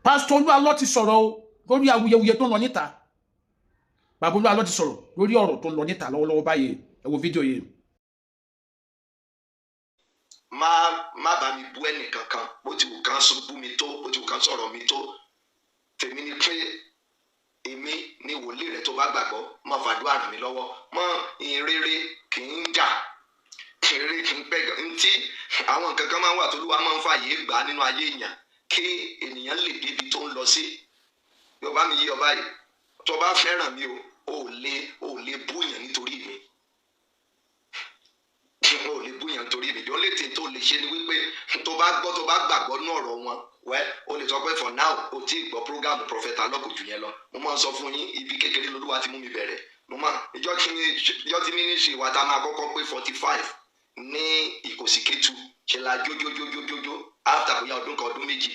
Pásítọ̀ Olú Alọ́ ti sọ̀rọ̀ o lórí awuyewuye tó ń lọ níta. Bàbá Olú Alọ́ ti sọ̀rọ̀ lórí ọ̀rọ̀ tó ń lọ níta lọ́wọ́lọ́wọ́ báyìí. Ẹ wo fídíò yìí. Má bá mi bú ẹnì kankan. Bó ti wù kán sọ bú mi tó, bó ti wù kán sọ̀rọ̀ mi tó, tèmi ni pé èmi ni wòlíì rẹ. Tó bá gbàgbọ́, má fàdúrà ràn mí lọ́wọ́. Mọ́ ìrere kì í jà, ìrere kì í pẹ́. Ntí àwọn nǹkan kan máa ń wà t'Olúwa máa ń fààyè gbà nínú ayé èèyàn kí ènìyàn lè débi tó ń lọ sí. Yorùbá mi yí ọba yìí, tó bá fẹ́ràn mi o, ò lè búyàn nítorí mi, o lè búyàn nítorí mi. The only thing tó lè ṣe ni wípé tó bá gbọ́, tó bá gbàgbọ́ ní ọ̀rọ̀ wọn, wẹ́ o lè sọ pé for now o tí gbọ́ program Prophet Alọ́ kò jù yẹn lọ. Mo máa ń sọ fún yín, ibi kékeré lolúwa ti mú mi bẹ̀rẹ̀. Mo máa ìjọ tí ministry wa ta máa kọ́kọ́ pé 45 ní Ìkòsíkétu, ṣe la jójójójójójó. After bóyá ọdún kan, ọdún 2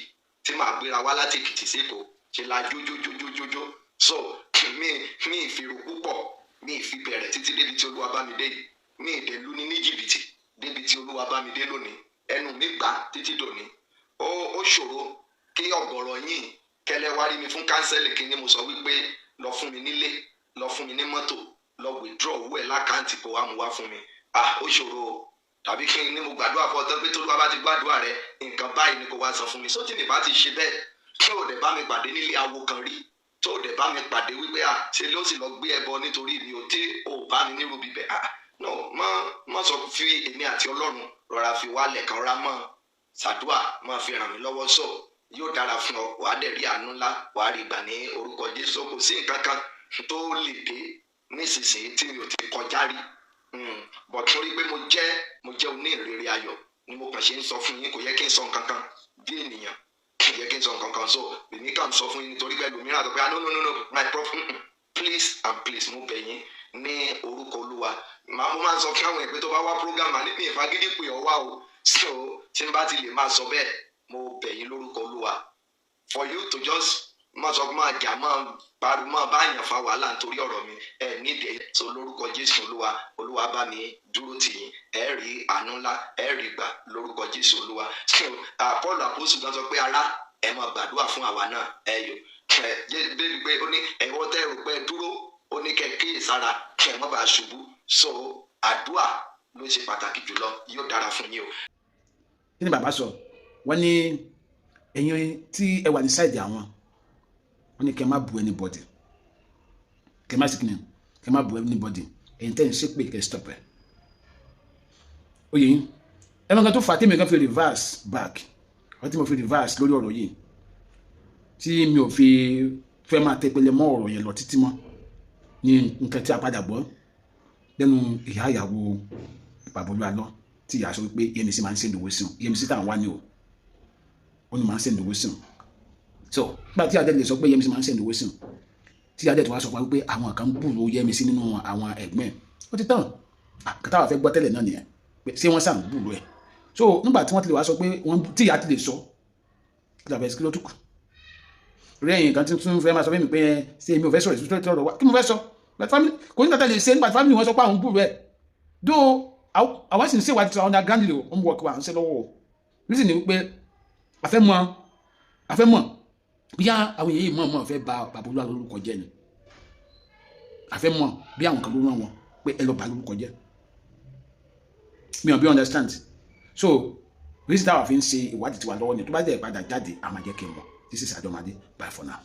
tí màá gbéra wá láti Èkìtì sÉkòó, ṣe la jójójójójójó. So mi ìfèrò púpọ̀, mi ìfi bẹ̀rẹ̀ títí débi tí Olúwa bá mi dé yìí. Mi ìdẹ̀lú ní jìbìtì débi tí Olúwa bá mi dé lónìí. Ẹnu mi gbà títí dòní. Ó ṣòro kí ọ̀gọ̀rọ̀ yín kẹlẹ́ wá rí mi fún counsel. Kí ni mo sọ wípé lọ fún mi nílé, lọ fún mi ní mọ́tò, lọ withdraw owó ẹ̀ l'account, kó wá mu wá fún mi? Ah, ó ṣòro o. Tàbí kí ni mo gbàdúrà fún ọ tán pé t'Olúwa bá ti gbàdúrà rẹ, nǹkan báyìí ni kó wá san fún mi. Sótì mi bá ti ṣe bẹ́ẹ̀, kí o dẹ̀ bá mi pàdé nílé awo kan rí, tó o dẹ̀ bá mi pàdé wípé à ṣe ló sì lọ gbé ẹbọ nítorí mi ò tí ò bá mi nírú bíbẹ̀. Ah no, má sọ fi èmi àti Ọlọ́run rọra fi wálẹ̀ kan rọra mọ́ ṣàdúà, máa fi ràn mí lọ́wọ́. Sọ yóò dára fún ọ, wàá dẹ̀ rí àánú ńlá, wàá rí gbà ní orúkọ Jésù. Kò sí nǹkan kan tó lè dé nísinsìnyí tí mi ò ti kọjá rí, but torí pé mo jẹ́ oníhìnrere ayọ̀ ni mo kàn ṣe ń sọ fún yín. Kò yẹ kí n sọ nǹkan kan bí ènìyàn, kò yẹ kí n sọ nǹkan kan. So èmi kàn sọ fún yín nítorí pé ẹlòmíràn tó pé, "Ah, no, no, no, no, my prophet." Please and please, mo bẹ̀ yín ní orúkọ Olúwa. Màá mo máa ń sọ fún àwọn ìpè tó bá wá program, àní mi ìfagídí pè ọ́ wá o. So tí n bá ti lè máa sọ bẹ́ẹ̀, mo bẹ̀ yín lórúkọ Olúwa, for you to just máa sọ, máa jà, máa pariwo, máa bá yàn fa wàhálà nítorí ọ̀rọ̀ mi, ẹ nídìí. So lórúkọ Jésù Olúwa, Olúwa bá mi dúró tì yín, ẹ rí àánú ńlá, ẹ rí gbà lórúkọ Jésù Olúwa. So Paul apostle gan sọ pé, "Ará, ẹ máa gbàdúrà fún àwa náà." Ẹ yò ẹ débi pé ó ní ẹ̀wọ́ tẹ́ rò pé dúró, ó ní kẹ́ kíyèsára kí ẹ má bàa ṣubú. So àdúà ló ṣe pàtàkì jùlọ. Yóò dára fún yín o. Kí ni bàbá sọ? Wọ́n ní ẹ̀yin tí ẹ wà ní side àwọn, wọ́n ní kẹ́ má bu anybody, kẹ́ má sì kí ni, kẹ́ má bu anybody. Ẹ̀yin tẹ́ ń ṣépè, kẹ́ stop ẹ̀. Ó yẹ yín. Ẹ mọ̀ nǹkan tó fà á tèmi kan fi reverse back, wọ́n tí mo fi reverse lórí ọ̀rọ̀ yìí, tí mi ò fi fẹ́ máa tẹpẹlẹ mọ́ ọ̀rọ̀ yẹn lọ títí mọ́, ní nǹkan tí a padà gbọ́ lẹ́nu ìyá ìyàwó bàbá Olú Alọ́, tí ìyá sọ wípé Yẹmisí máa ń send owó sí òun. Yẹmisí táwọn wá ní o, ó ní máa ń send owó sí òun. So nígbà tí adé lè sọ pé Yẹmisí máa ń send owó sí òun, tí adé tó wá sọ fún wa wípé àwọn kan gbúròó Yẹmisí nínú àwọn ẹ̀gbọ́n ẹ̀, ó ti tán. Kàtà wà fẹ́ gbọ́ tẹ́lẹ̀ náà nìyẹn pé ṣé wọ́n sàn gbúròó ẹ̀. So nígbà tí wọ́n ti lè wá sọ pé wọ́n, tí ìyá ti lè sọ, kí la fẹ́, kí ló tún kù rí? Ẹ̀yìn kan tí tún fẹ́ máa sọ fún mi pé ṣé èmi ò fẹ́ sọ̀rọ̀ ìṣúná ọ̀rọ̀ wa, kí mo fẹ́ sọ? But family kò ní tàtà lè ṣe nígbà tí family wọn sọ pé àwọn gbúròó ẹ̀ dó. Àwa sì ń ṣèwádìí tí underground lè homework wa ń ṣe lọ́wọ́ o. Reason ni wípé a fẹ́ mọ̀ bí àwọn èèyàn yìí mọ̀ mọ̀ fẹ́ bà bàbá Olú Alọ́ lórúkọ jẹ́ ni. A fẹ́ mọ̀ bí àwọn kan ló rán wọn pé ẹ lọ bà lórúkọ jẹ́. Mi ò bí understand. So reason táwa fi ń ṣe ìwádìí tiwa lọ́wọ́ ni. Tó bá jẹ́ ìpadà jáde, a máa jẹ́ kí n mọ̀. This is Adomade. Bye for now.